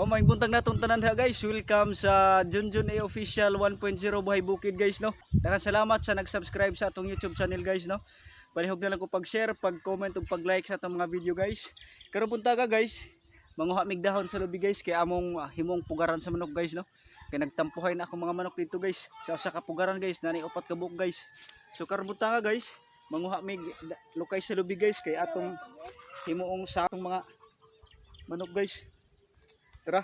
Oh, maayong buntag natong tanan ha, guys. Welcome sa Junjun A Official 1.0 Buhay Bukid, guys, no. Daghang salamat sa nag-subscribe sa atong YouTube channel, guys, no. Palihog na lang ko pag-share, pag-comment ug pag-like sa atong mga video, guys. Karon buntaga, guys, manguha mig dahon sa lubi, guys, kay among himong pugaran sa manok, guys, no. Kay nagtampuhay na akong mga manok dito, guys. Sa usa ka pugaran, guys, nani upat ka buok, guys. So karon buntaga, guys, manguha mig lukay sa lubi, guys, kay atong himuong sa atong mga manok, guys. Tara.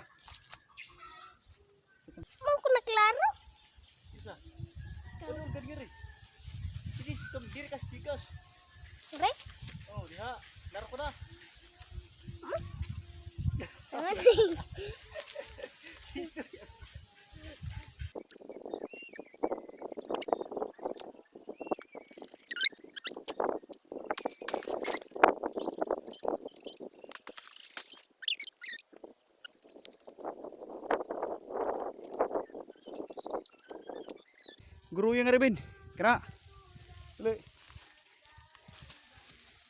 Mo ko na klaro. Isa. Ano ang ganyan eh? Sige, tum diri ka speakers. Re? Oh, diha. Laro ko na. Guru yung Rebin. Kana. Dali.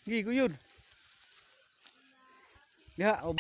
Gi, guyod. Diha, oh.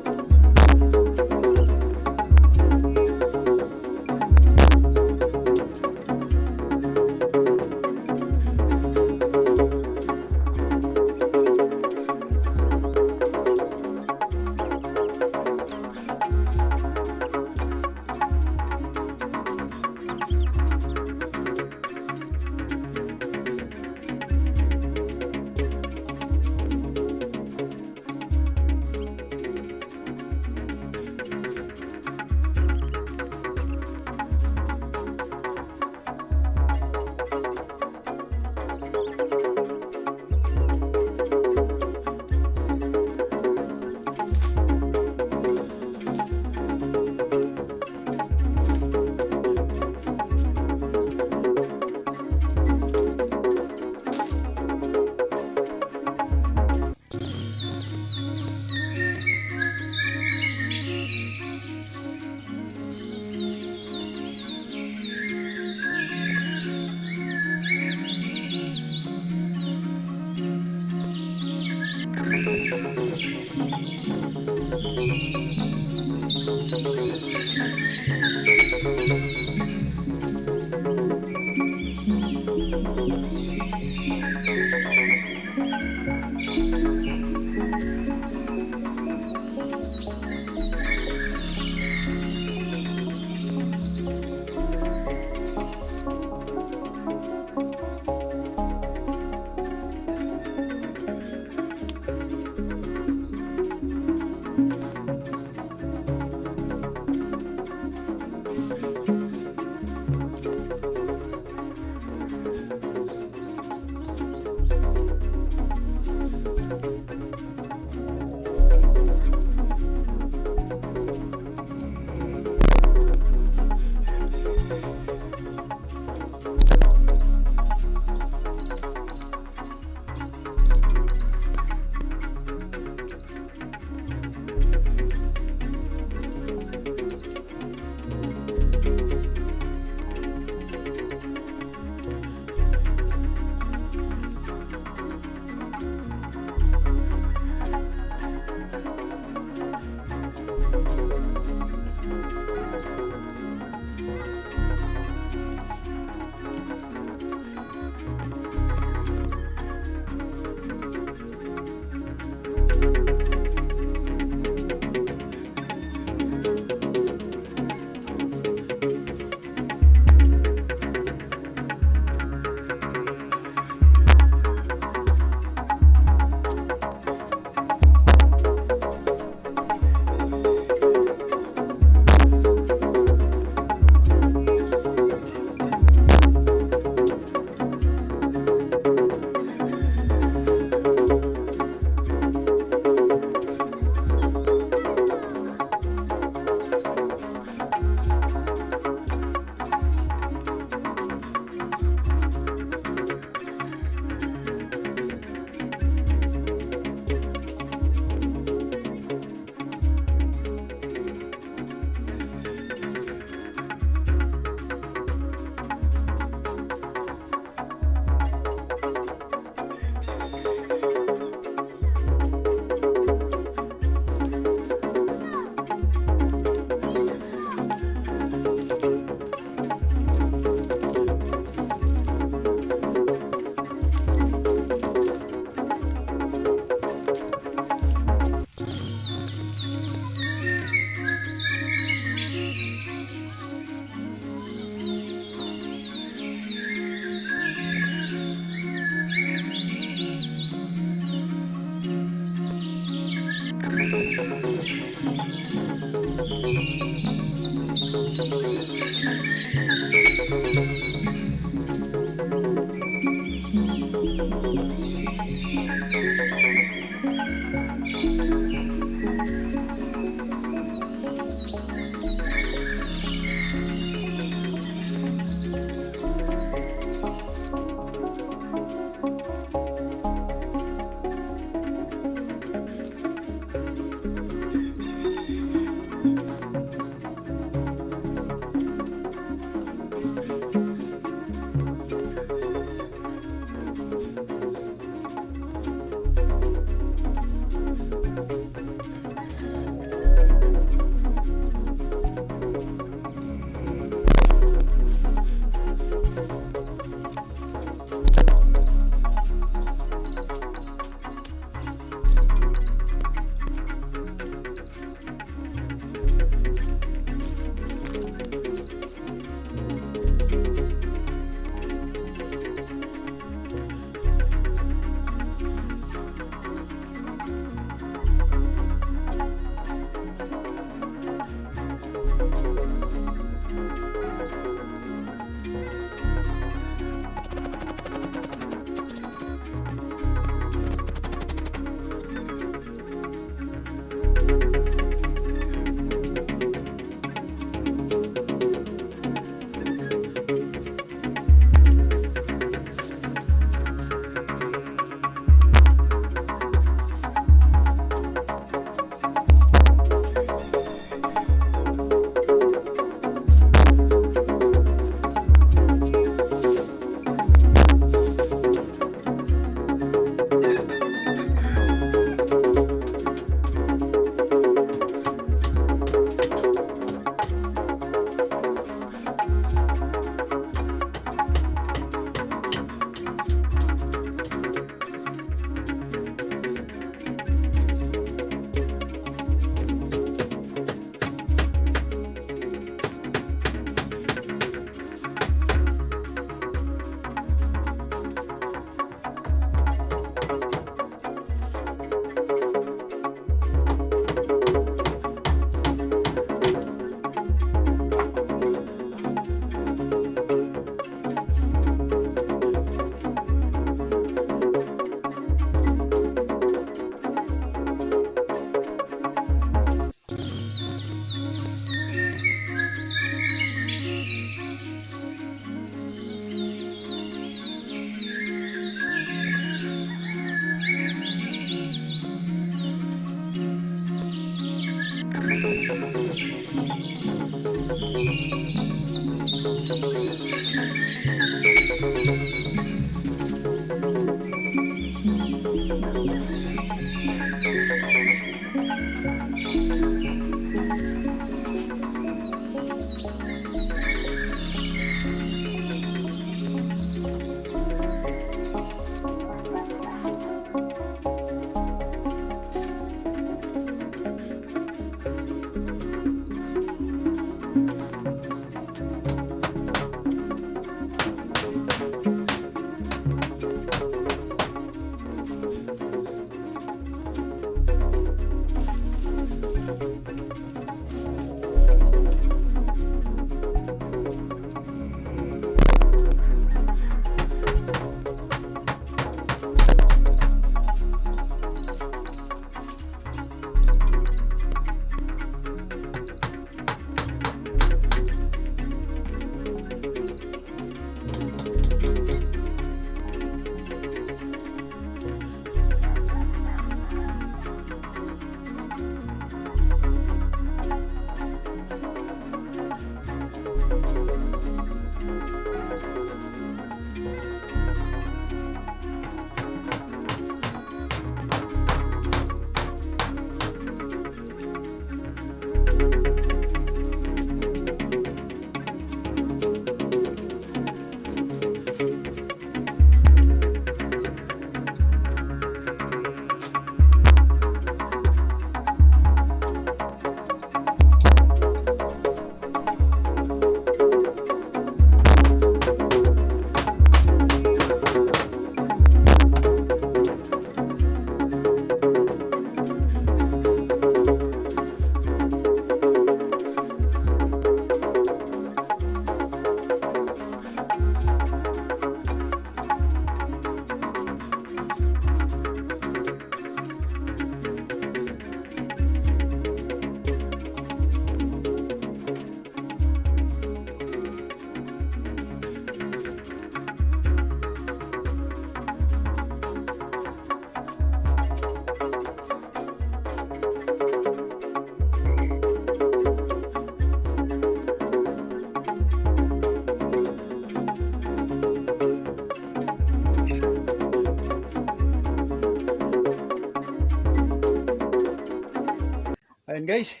Ayan, guys.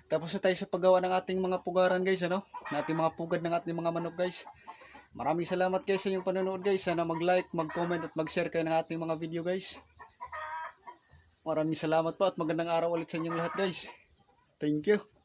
Tapos na tayo sa paggawa ng ating mga pugaran, guys, ano? Ng ating mga pugad ng ating mga manok, guys. Maraming salamat, guys, sa inyong panonood, guys. Sana mag-like, mag-comment at mag-share kayo ng ating mga video, guys. Maraming salamat po at magandang araw ulit sa inyong lahat, guys. Thank you.